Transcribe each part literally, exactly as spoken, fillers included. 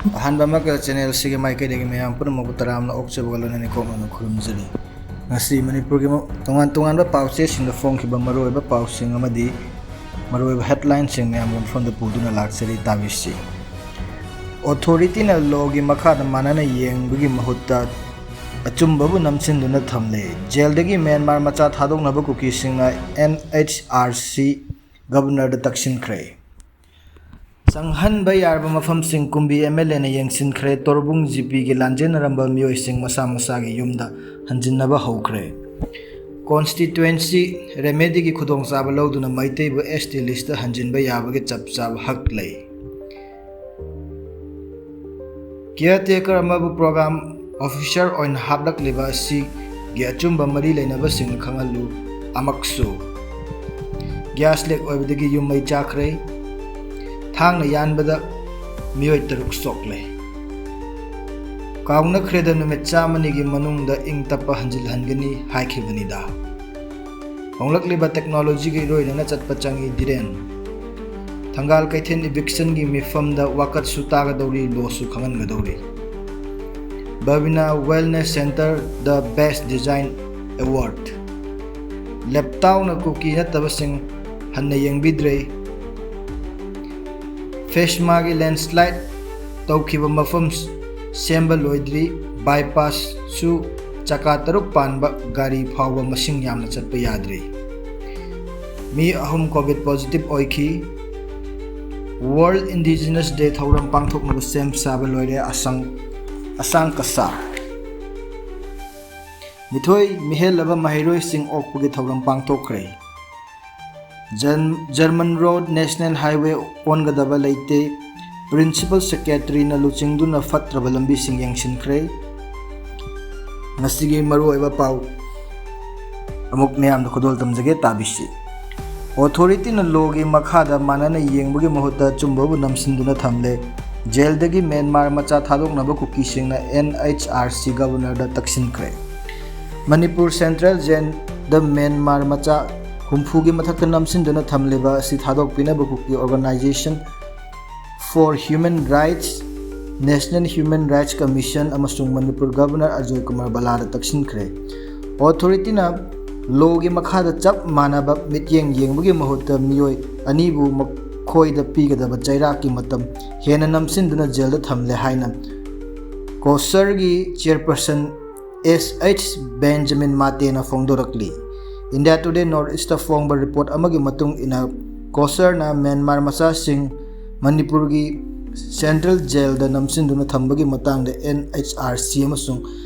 ꯑꯍꯥꯟꯕ ꯑꯃꯒ ꯆꯦꯅꯦꯜꯁꯤꯒꯤ ꯃꯥꯏꯀꯩꯗꯒꯤ ꯃꯌꯥꯝ ꯄꯨꯝꯅꯃꯛꯄꯨ ꯇꯔꯥꯝꯅ ꯑꯣꯛꯆꯕꯒ ꯂꯣꯏꯅꯅ ꯏꯀꯣꯛꯅꯅ ꯈꯨꯔꯨꯝꯖꯔꯤ꯫ ꯉꯁꯤ ꯃꯅꯤꯄꯨꯔꯒꯤ ꯃ-, ꯇꯣꯉꯥꯟ ꯇꯣꯉꯥꯟꯕ ꯄꯥꯎꯆꯦꯁꯤꯡꯗ ꯐꯣꯡꯈꯤꯕ ꯃꯔꯨꯑꯣꯏꯕ ꯄꯥꯎꯁꯤꯡ ꯑꯃꯗꯤ ꯃꯔꯨꯑꯣꯏꯕ ꯍꯦꯗꯂꯥꯏꯟꯁꯤꯡ ꯃꯌꯥꯝꯒꯤ ꯃꯐꯝꯗ ꯄꯨꯗꯨꯅ ꯂꯥꯛꯆꯔꯤ, ꯇꯥꯕꯤꯁꯤ꯫ ꯑꯣꯊꯣꯔꯤꯇꯤꯅ ꯂꯣꯒꯤ ꯃꯈꯥꯗ ꯃꯥꯟꯅꯅ ꯌꯦꯡꯕꯒꯤ ꯃꯍꯨꯠꯇ ꯑꯆꯨꯝꯕꯕꯨ ꯅꯝꯁꯤꯟꯗꯨꯅ ꯊꯝꯂꯦ꯫ ꯖꯦꯜꯗꯒꯤ ꯃ꯭ꯌꯥꯟꯃꯥꯔ ꯃꯆꯥ ꯊꯥꯗꯣꯛꯅꯕ ꯀꯨꯀꯤꯁꯤꯡꯅ ꯑꯦꯟ ꯑꯩꯆ ꯑꯥꯔ ꯁꯤ ꯒꯕꯔꯅꯔꯗ ꯇꯛꯁꯤꯟꯈ꯭ꯔꯦ꯫ ꯆꯪꯍꯟꯕ ꯌꯥꯔꯕ ꯃꯐꯝꯁꯤꯡ ꯀꯨꯝꯕꯤ ꯑꯦꯝ ꯑꯦꯜ ꯑꯦꯅ ꯌꯦꯡꯁꯤꯟꯈ꯭ꯔꯦ꯫ ꯇꯣꯔꯕꯨꯡ ꯖꯤ ꯄꯤꯒꯤ ꯂꯥꯟꯖꯦꯟꯅꯔꯝꯕ ꯃꯤꯑꯣꯏꯁꯤꯡ ꯃꯁꯥ ꯃꯁꯥꯒꯤ ꯌꯨꯝꯗ ꯍꯟꯖꯤꯟꯅꯕ ꯍꯧꯈ꯭ꯔꯦ꯫ ꯀꯣꯟꯁꯇꯤꯇ꯭ꯋꯦꯟꯁꯤ ꯔꯦꯃꯦꯗꯤꯒꯤ ꯈꯨꯗꯣꯡꯆꯥꯕ ꯂꯧꯗꯨꯅ ꯃꯩꯇꯩꯕꯨ ꯑꯦꯁ ꯇꯤ ꯂꯤꯁꯇ ꯍꯟꯖꯤꯟꯕ ꯌꯥꯕꯒꯤ ꯆꯞ ꯆꯥꯕ ꯍꯛ ꯂꯩ꯫ ꯀꯤꯌꯔ ꯇꯦꯀꯔ ꯑꯃꯕꯨ ꯄ꯭ꯔꯣꯒ꯭ꯔꯥꯝ ꯑꯣꯐꯤꯁꯔ ꯑꯣꯏꯅ ꯍꯥꯞꯂꯛꯂꯤꯕ ꯑꯁꯤꯒꯤ ꯑꯆꯨꯝꯕ ꯃꯔꯤ ꯂꯩꯅꯕꯁꯤꯡꯅ ꯈꯪꯍꯜꯂꯨ꯫ ꯑꯃꯛꯁꯨ ꯒ꯭ꯌꯥꯁ ꯂꯤꯛ ꯑꯣꯏꯕꯗꯒꯤ ꯌꯨꯝ ꯃꯩ ꯆꯥꯛꯈ꯭ꯔꯦ꯫ ꯊꯥꯡꯅ ꯌꯥꯟꯕꯗ ꯃꯤꯑꯣꯏ ꯇꯔꯨꯛ ꯁꯣꯛꯂꯦ꯫ ꯀꯥꯎꯅꯈ꯭ꯔꯦꯗ, ꯅꯨꯃꯤꯠ ꯆꯥꯝꯃꯅꯤꯒꯤ ꯃꯅꯨꯡꯗ ꯏꯪ ꯇꯞꯄ ꯍꯟꯖꯤꯜꯍꯟꯒꯅꯤ ꯍꯥꯏꯈꯤꯕꯅꯤꯗ꯫ ꯍꯣꯡꯂꯛꯂꯤꯕ ꯇꯦꯛꯅꯣꯂꯣꯖꯤꯒ ꯏꯔꯣꯏꯅꯅ ꯆꯠꯄ ꯆꯪꯏ ꯙꯤꯔꯦꯟ꯫ ꯊꯪꯒꯥꯜ ꯀꯩꯊꯦꯜ ꯏꯚꯤꯛꯁꯟꯒꯤ ꯃꯤꯐꯝꯗ ꯋꯥꯀꯠꯁꯨ ꯇꯥꯒꯗꯧꯔꯤ, ꯂꯣꯁꯨ ꯈꯪꯍꯟꯒꯗꯧꯔꯤ꯫ ꯕꯕꯤꯅꯥ ꯋꯦꯜꯅꯦꯁ ꯁꯦꯟꯇꯔꯗ ꯕꯦꯁ ꯗꯤꯖꯥꯏꯟ ꯑꯦꯋꯥꯔꯗ꯫ ꯂꯦꯞꯇꯥꯎꯅ ꯀꯨꯀꯤ ꯅꯠꯇꯕꯁꯤꯡ ꯍꯟꯅ ꯌꯦꯡꯕꯤꯗ꯭ꯔꯦ꯫ ꯐꯦꯁꯃꯥꯒꯤ ꯂꯦꯟꯁꯂꯥꯏꯠ ꯇꯧꯈꯤꯕ ꯃꯐꯝ ꯁꯦꯝꯕ ꯂꯣꯏꯗ꯭ꯔꯤ꯫ ꯕꯥꯏꯄꯥꯁꯁꯨ ꯆꯀꯥ ꯇꯔꯨꯛ ꯄꯥꯟꯕ ꯒꯥꯔꯤ ꯐꯥꯎꯕ ꯃꯁꯤꯡ ꯌꯥꯝꯅ ꯆꯠꯄ ꯌꯥꯗ꯭ꯔꯤ꯫ ꯃꯤ ꯑꯍꯨꯝ ꯀꯣꯚꯤꯗ ꯄꯣꯖꯤꯇꯤꯚ ꯑꯣꯏꯈꯤ꯫ ꯋꯥꯔꯜꯗ ꯏꯟꯗꯤꯖꯤꯅꯁ ꯗꯦ ꯊꯧꯔꯝ ꯄꯥꯡꯊꯣꯛꯅꯕ ꯁꯦꯝ ꯁꯥꯕ ꯂꯣꯏꯔꯦ꯫ ꯑꯁꯪ-, ꯑꯁꯥꯡ ꯀꯁꯥ꯫ ꯃꯤꯊꯣꯏ ꯃꯤꯍꯦꯜꯂꯕ ꯃꯍꯩꯔꯣꯏꯁꯤꯡ ꯑꯣꯛꯄꯒꯤ ꯊꯧꯔꯝ ꯄꯥꯡꯊꯣꯛꯈ꯭ꯔꯦ꯫ ꯖꯔ-, ꯖꯔꯃꯟ ꯔꯣꯗ ꯅꯦꯁꯅꯦꯜ ꯍꯥꯏꯋꯦ ꯑꯣꯟꯒꯗꯕ ꯂꯩꯇꯦ꯫ ꯄ꯭ꯔꯤꯟꯁꯤꯄꯜ ꯁꯦꯀ꯭ꯔꯦꯇꯔꯤꯅ ꯂꯨꯆꯤꯡꯗꯨꯅ ꯐꯠꯇ꯭ꯔꯕ ꯂꯝꯕꯤꯁꯤꯡ ꯌꯦꯡꯁꯤꯟꯈ꯭ꯔꯦ꯫ ꯉꯁꯤꯒꯤ ꯃꯔꯨꯑꯣꯏꯕ ꯄꯥꯎ ꯑꯃꯨꯛ ꯃꯌꯥꯝꯗ ꯈꯨꯗꯣꯜ ꯇꯝꯖꯒꯦ, ꯇꯥꯕꯤꯁꯤ꯫ ꯑꯣꯊꯣꯔꯤꯇꯤꯅ ꯂꯣꯒꯤ ꯃꯈꯥꯗ ꯃꯥꯟꯅꯅ ꯌꯦꯡꯕꯒꯤ ꯃꯍꯨꯠꯇ ꯑꯆꯨꯝꯕꯕꯨ ꯅꯝꯁꯤꯟꯗꯨꯅ ꯊꯝꯂꯦ꯫ ꯖꯦꯜꯗꯒꯤ ꯃ꯭ꯌꯥꯟꯃꯥꯔ ꯃꯆꯥ ꯊꯥꯗꯣꯛꯅꯕ ꯀꯨꯀꯤꯁꯤꯡꯅ ꯑꯦꯟ ꯑꯩꯆ ꯑꯥꯔ ꯁꯤ ꯒꯕꯔꯅꯔꯗ ꯇꯛꯁꯤꯟꯈ꯭ꯔꯦ꯫ ꯃꯅꯤꯄꯨꯔ ꯁꯦꯟꯇ꯭ꯔꯦꯜ ꯖꯦꯜꯗ ꯃ꯭ꯌꯥꯟꯃꯥꯔ ꯃꯆꯥ ꯍꯨꯝꯐꯨꯒꯤ ꯃꯊꯛꯇ ꯅꯝꯁꯤꯟꯗꯨꯅ ꯊꯝꯂꯤꯕ ꯑꯁꯤ ꯊꯥꯗꯣꯛꯄꯤꯅꯕ Kuki organisation for human rights National Human Rights Commission ꯑꯃꯁꯨꯡ ꯃꯅꯤꯄꯨꯔ ꯒꯕꯔꯅꯔ ꯑꯖꯣꯏ ꯀꯨꯃꯥꯔ ꯕꯂꯥꯗ ꯇꯛꯁꯤꯟꯈ꯭ꯔꯦ꯫ ꯑꯣꯊꯣꯔꯤꯇꯤꯅ ꯂꯣꯒꯤ ꯃꯈꯥꯗ ꯆꯞ ꯃꯥꯟꯅꯕ ꯃꯤꯠꯌꯦꯡ ꯌꯦꯡꯕꯒꯤ ꯃꯍꯨꯠꯇ ꯃꯤꯑꯣꯏ ꯑꯅꯤꯕꯨ ꯃꯈꯣꯏꯗ ꯄꯤꯒꯗꯕ ꯆꯩꯔꯥꯛꯀꯤ ꯃꯇꯝ ꯍꯦꯟꯅ ꯅꯝꯁꯤꯟꯗꯨꯅ ꯖꯦꯜꯗ ꯊꯝꯂꯦ ꯍꯥꯏꯅ ꯀꯣꯁꯔꯒꯤ ꯆꯤꯌꯔꯄꯔꯁꯟ ꯑꯦꯁ ꯑꯩꯆ ꯕꯦꯟꯖꯥꯃꯤꯟ ꯃꯥꯇꯦꯅ ꯐꯣꯡꯗꯣꯔꯛꯂꯤ꯫ ꯏꯟꯗꯤꯌꯥ ꯇꯨꯗꯦ ꯅꯣꯔꯠ ꯏꯁꯇ ꯐꯣꯡꯕ ꯔꯤꯄꯣꯔꯠ ꯑꯃꯒꯤ ꯃꯇꯨꯡ ꯏꯟꯅ, ꯀꯣꯁꯔꯅ ꯃ꯭ꯌꯥꯟꯃꯥꯔ ꯃꯆꯥꯁꯤꯡ ꯃꯅꯤꯄꯨꯔꯒꯤ ꯁꯦꯟꯇ꯭ꯔꯦꯜ ꯖꯦꯜꯗ ꯅꯝꯁꯤꯟꯗꯨꯅ ꯊꯝꯕꯒꯤ ꯃꯇꯥꯡꯗ ꯑꯦꯟ ꯑꯩꯆ ꯑꯥꯔ ꯁꯤ ꯑꯃꯁꯨꯡ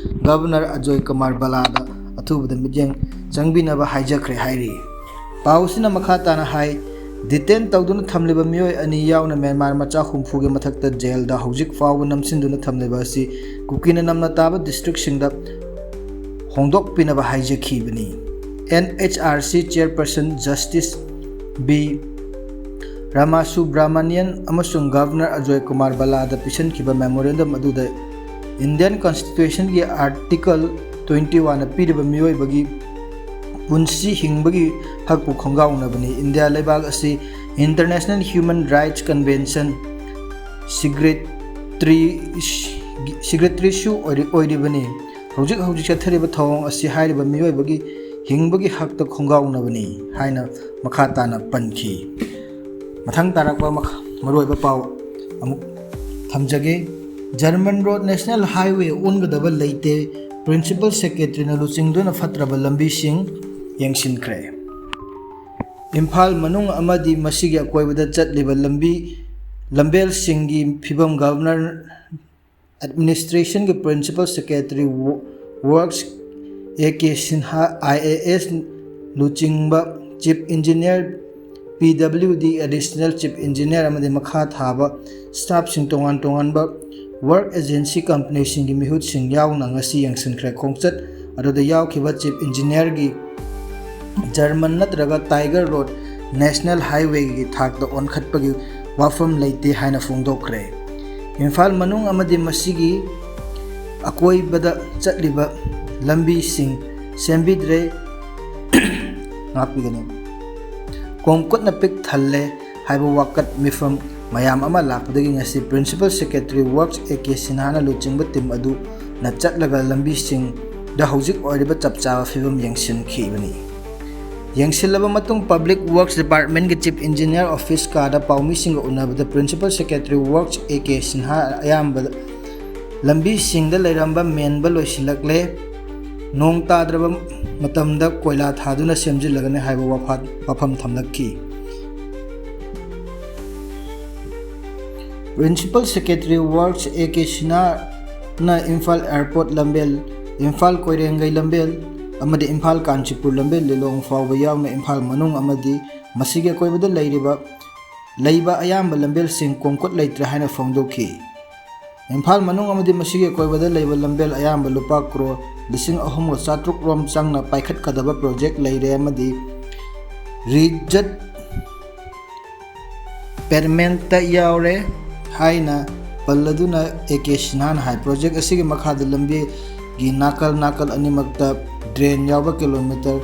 ꯒꯕꯔꯅꯔ ꯑꯖꯣꯏ ꯀꯨꯃꯥꯔ ꯕꯂꯥꯗ ꯑꯊꯨꯕꯗ ꯃꯤꯠꯌꯦꯡ ꯆꯪꯕꯤꯅꯕ ꯍꯥꯏꯖꯈ꯭ꯔꯦ ꯍꯥꯏꯔꯤ꯫ ꯄꯥꯎ ꯑꯁꯤꯅ ꯃꯈꯥ ꯇꯥꯅ ꯍꯥꯏ, ꯗꯤꯇꯦꯟ ꯇꯧꯗꯨꯅ ꯊꯝꯂꯤꯕ ꯃꯤꯑꯣꯏ ꯑꯅꯤ ꯌꯥꯎꯅ ꯃ꯭ꯌꯥꯟꯃꯥꯔ ꯃꯆꯥ ꯍꯨꯝꯐꯨꯒꯤ ꯃꯊꯛꯇ ꯖꯦꯜꯗ ꯍꯧꯖꯤꯛ ꯐꯥꯎꯕ ꯅꯝꯁꯤꯟꯗꯨꯅ ꯊꯝꯂꯤꯕ ꯑꯁꯤ ꯀꯨꯀꯤꯅ ꯅꯝꯅ ꯇꯥꯕ ꯗꯤꯁꯇ꯭ꯔꯤꯛꯁꯤꯡꯗ ꯍꯣꯡꯗꯣꯛꯄꯤꯅꯕ ꯍꯥꯏꯖꯈꯤꯕꯅꯤ꯫ N H R C chairperson justice B Ramasubramanian ꯑꯃꯁꯨꯡ ꯒꯕꯔꯅꯔ ꯑꯖꯣꯏ ꯀꯨꯃꯥꯔ ꯕꯂꯥꯗ ꯄꯤꯁꯤꯟꯈꯤꯕ ꯃꯦꯃꯣꯔꯦꯟꯗꯝ ꯑꯗꯨꯗ ꯏꯟꯗꯤꯌꯟ ꯀꯟꯁꯇꯤꯇ꯭ꯌꯨꯁꯟꯒꯤ ꯑꯥꯔꯇꯤꯀꯜ ꯇ꯭ꯋꯦꯟꯇꯤ ꯋꯥꯟꯅ ꯄꯤꯔꯤꯕ ꯃꯤꯑꯣꯏꯕꯒꯤ ꯄꯨꯟꯁꯤ ꯍꯤꯡꯕꯒꯤ ꯍꯛꯄꯨ ꯈꯣꯡꯒꯥꯎꯅꯕꯅꯤ꯫ ꯏꯟꯗꯤꯌꯥ ꯂꯩꯕꯥꯛ ꯑꯁꯤ international human rights convention signatory, ꯁꯤꯒ꯭ꯔꯦꯇ꯭ꯔꯤꯁꯨ ꯑꯣꯏꯔꯤ-, ꯑꯣꯏꯔꯤꯕꯅꯤ꯫ ꯍꯧꯖꯤꯛ ꯍꯧꯖꯤꯛ ꯆꯠꯊꯔꯤꯕ ꯊꯧꯑꯣꯡ ꯑꯁꯤ ꯍꯥꯏꯔꯤꯕ ꯃꯤꯑꯣꯏꯕꯒꯤ ꯍꯤꯡꯕꯒꯤ ꯍꯛꯇ ꯈꯣꯡꯒꯥꯎꯅꯕꯅꯤ ꯍꯥꯏꯅ ꯃꯈꯥ ꯇꯥꯅ ꯄꯟꯈꯤ꯫ ꯃꯊꯪ ꯇꯥꯔꯛꯄ ꯃꯈ-, ꯃꯔꯨꯑꯣꯏꯕ ꯄꯥꯎ ꯑꯃꯨꯛ ꯊꯝꯖꯒꯦ꯫ ꯖꯔꯃꯟ ꯔꯣꯗ ꯅꯦꯁꯅꯦꯜ ꯍꯥꯏꯋꯦ ꯑꯣꯟꯒꯗꯕ ꯂꯩꯇꯦ, ꯄ꯭ꯔꯤꯟꯁꯤꯄꯜ ꯁꯦꯀ꯭ꯔꯦꯇꯔꯤꯅ ꯂꯨꯆꯤꯡꯗꯨꯅ ꯐꯠꯇ꯭ꯔꯕ ꯂꯝꯕꯤꯁꯤꯡ ꯌꯦꯡꯁꯤꯟꯈ꯭ꯔꯦ꯫ ꯏꯝꯐꯥꯜ ꯃꯅꯨꯡ ꯑꯃꯗꯤ ꯃꯁꯤꯒꯤ ꯑꯀꯣꯏꯕꯗ ꯆꯠꯂꯤꯕ ꯂꯝꯕꯤ ꯂꯝꯕꯦꯜꯁꯤꯡꯒꯤ ꯐꯤꯕꯝ ꯒꯕꯔꯅꯔ ꯑꯦꯗꯃꯤꯅꯤꯁꯇ꯭ꯔꯦꯁꯟꯒꯤ ꯄ꯭ꯔꯤꯟꯁꯤꯄꯜ ꯁꯦꯀ꯭ꯔꯦꯇꯔꯤ ꯋ-, works A K Sinha I A S ꯂꯨꯆꯤꯡꯕ chief engineer, P W D additional chief engineer ꯑꯃꯗꯤ ꯃꯈꯥ ꯊꯥꯕ ꯁ꯭ꯇꯥꯐꯁꯤꯡ ꯇꯣꯉꯥꯟ ꯇꯣꯉꯥꯟꯕ ꯋꯔꯛ ꯑꯦꯖꯦꯟꯁꯤ ꯀꯝꯄꯅꯤꯁꯤꯡꯒꯤ ꯃꯤꯍꯨꯠꯁꯤꯡ ꯌꯥꯎꯅ ꯉꯁꯤ ꯌꯦꯡꯁꯤꯟꯈ꯭ꯔꯦ꯫ ꯈꯣꯡꯆꯠ ꯑꯗꯨꯗ ꯌꯥꯎꯈꯤꯕ ꯆꯤꯐ ꯏꯟꯖꯤꯅꯤꯌꯔꯒꯤ ꯖꯔꯃꯟ ꯅꯠꯇ꯭ꯔꯒ ꯇꯥꯏꯒꯔ ꯔꯣꯗ ꯅꯦꯁꯅꯦꯜ ꯍꯥꯏꯋꯦꯒꯤ ꯊꯥꯛꯇ ꯑꯣꯟꯈꯠꯄꯒꯤ ꯋꯥꯐꯝ ꯂꯩꯇꯦ ꯍꯥꯏꯅ ꯐꯣꯡꯗꯣꯛꯈ꯭ꯔꯦ꯫ ꯏꯝꯐꯥꯜ ꯃꯅꯨꯡ ꯑꯃꯗꯤ ꯃꯁꯤꯒꯤ ꯑꯀꯣꯏꯕꯗ ꯆꯠꯂꯤꯕ ꯂꯝꯕꯤꯁꯤꯡ ꯁꯦꯝꯕꯤꯗ꯭ꯔꯦ, ꯉꯥꯛꯄꯤꯒꯅꯤ꯫ ꯀꯣꯡꯀꯨꯠꯅ ꯄꯤꯛ ꯊꯜꯂꯦ ꯍꯥꯏꯕ ꯋꯥꯀꯠ ꯃꯤꯐꯝ ꯃꯌꯥꯝ ꯑꯃ ꯂꯥꯛꯄꯗꯒꯤ ꯉꯁꯤ Principal Secretary Works A K ꯁꯤꯟꯍꯥꯅ ꯂꯨꯆꯤꯡꯕ team ꯑꯗꯨꯅ ꯆꯠꯂꯒ ꯂꯝꯕꯤꯁꯤꯡꯗ ꯍꯧꯖꯤꯛ ꯑꯣꯏꯔꯤꯕ ꯆꯞ ꯆꯥꯕ ꯐꯤꯕꯝ ꯌꯦꯡꯁꯤꯟꯈꯤꯕꯅꯤ꯫ ꯌꯦꯡꯁꯤꯜꯂꯕ ꯃꯇꯨꯡ Public Works Departmentꯀꯤ Chief Engineer office ꯀꯥꯗ ꯄꯥꯎꯃꯤꯁꯤꯡꯒ ꯎꯅꯕꯗ Principal Secretary Works A K Sinha ꯑꯌꯥꯝꯕ ꯂꯝꯕꯤꯁꯤꯡꯗ ꯂꯩꯔꯝꯕ ꯃꯦꯟꯕ ꯂꯣꯏꯁꯤꯜꯂꯛꯂꯦ, ꯅꯣꯡ ꯇꯥꯗ꯭ꯔꯕ ꯃꯇꯝꯗ ꯀꯣꯏꯂꯥ ꯊꯥꯗꯨꯅ ꯁꯦꯝꯖꯤꯜꯂꯒꯅꯤ ꯍꯥꯏꯕ ꯋꯥꯐꯥ-, ꯋꯥꯐꯝ ꯊꯝꯂꯛꯈꯤ꯫ Principal Secretary Works A K ꯁꯤꯟꯍꯥꯅ Imphal Airport ꯂꯝꯕꯦꯜ, Imphal ꯀꯣꯏꯔꯦꯡꯒꯩ ꯂꯝꯕꯦꯜ ꯑꯃꯗꯤ ꯏꯝꯐꯥꯜ ꯀꯥꯟꯆꯤꯄꯨꯔ ꯂꯝꯕꯦꯜ ꯂꯤꯂꯣꯡ ꯐꯥꯎꯕ ꯌꯥꯎꯅ ꯏꯝꯐꯥꯜ ꯃꯅꯨꯡ ꯑꯃꯗꯤ ꯃꯁꯤꯒꯤ ꯑꯀꯣꯏꯕꯗ ꯂꯩꯔꯤꯕ, ꯂꯩꯕ ꯑꯌꯥꯝꯕ ꯂꯝꯕꯦꯜꯁꯤꯡ ꯀꯣꯡꯀꯨꯠ ꯂꯩꯇ꯭ꯔꯦ ꯍꯥꯏꯅ ꯐꯣꯡꯗꯣꯛꯈꯤ꯫ ꯏꯝꯐꯥꯜ ꯃꯅꯨꯡ ꯑꯃꯗꯤ ꯃꯁꯤꯒꯤ ꯑꯀꯣꯏꯕꯗ ꯂꯩꯕ ꯂꯝꯕꯦꯜ ꯑꯌꯥꯝꯕ ꯂꯨꯄꯥ ꯀ꯭ꯔꯣꯔ ꯂꯤꯁꯤꯡ ꯑꯍꯨꯝꯒ ꯆꯥꯇ꯭ꯔꯨꯛ ꯔꯣꯝ ꯆꯪꯅ ꯄꯥꯏꯈꯠꯀꯗꯕ project ꯂꯩꯔꯦ ꯑꯃꯗꯤ ꯔꯤꯖꯠ paymentꯇ ꯌꯥꯎꯔꯦ ꯍꯥꯏꯅ ꯄꯜꯂꯗꯨꯅ A K ꯁꯤꯟꯍꯥꯅ ꯍꯥꯏ, project ꯑꯁꯤꯒꯤ ꯃꯈꯥꯗ ꯂꯝꯕꯤꯒꯤ ꯅꯥꯀꯜ ꯅꯥꯀꯜ ꯑꯅꯤꯃꯛꯇ drain ꯌꯥꯎꯕ kilometre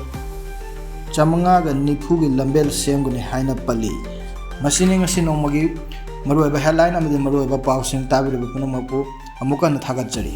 ꯆꯥꯃꯉꯥꯒ ꯅꯤꯐꯨꯒꯤ ꯂꯝꯕꯦꯜ ꯁꯦꯝꯒꯅꯤ ꯍꯥꯏꯅ ꯄꯜꯂꯤ꯫ ꯃꯁꯤꯅꯤ ꯉꯁꯤ ꯅꯣꯡꯃꯒꯤ ꯃꯔꯨꯑꯣꯏꯕ headline ꯑꯃꯗꯤ ꯃꯔꯨꯑꯣꯏꯕ ꯄꯥꯎꯁꯤꯡ ꯇꯥꯕꯤꯔꯤꯕ ꯄꯨꯝꯅꯃꯛꯄꯨ ꯑꯃꯨꯛ ꯍꯟꯅ ꯊꯥꯒꯠꯆꯔꯤ꯫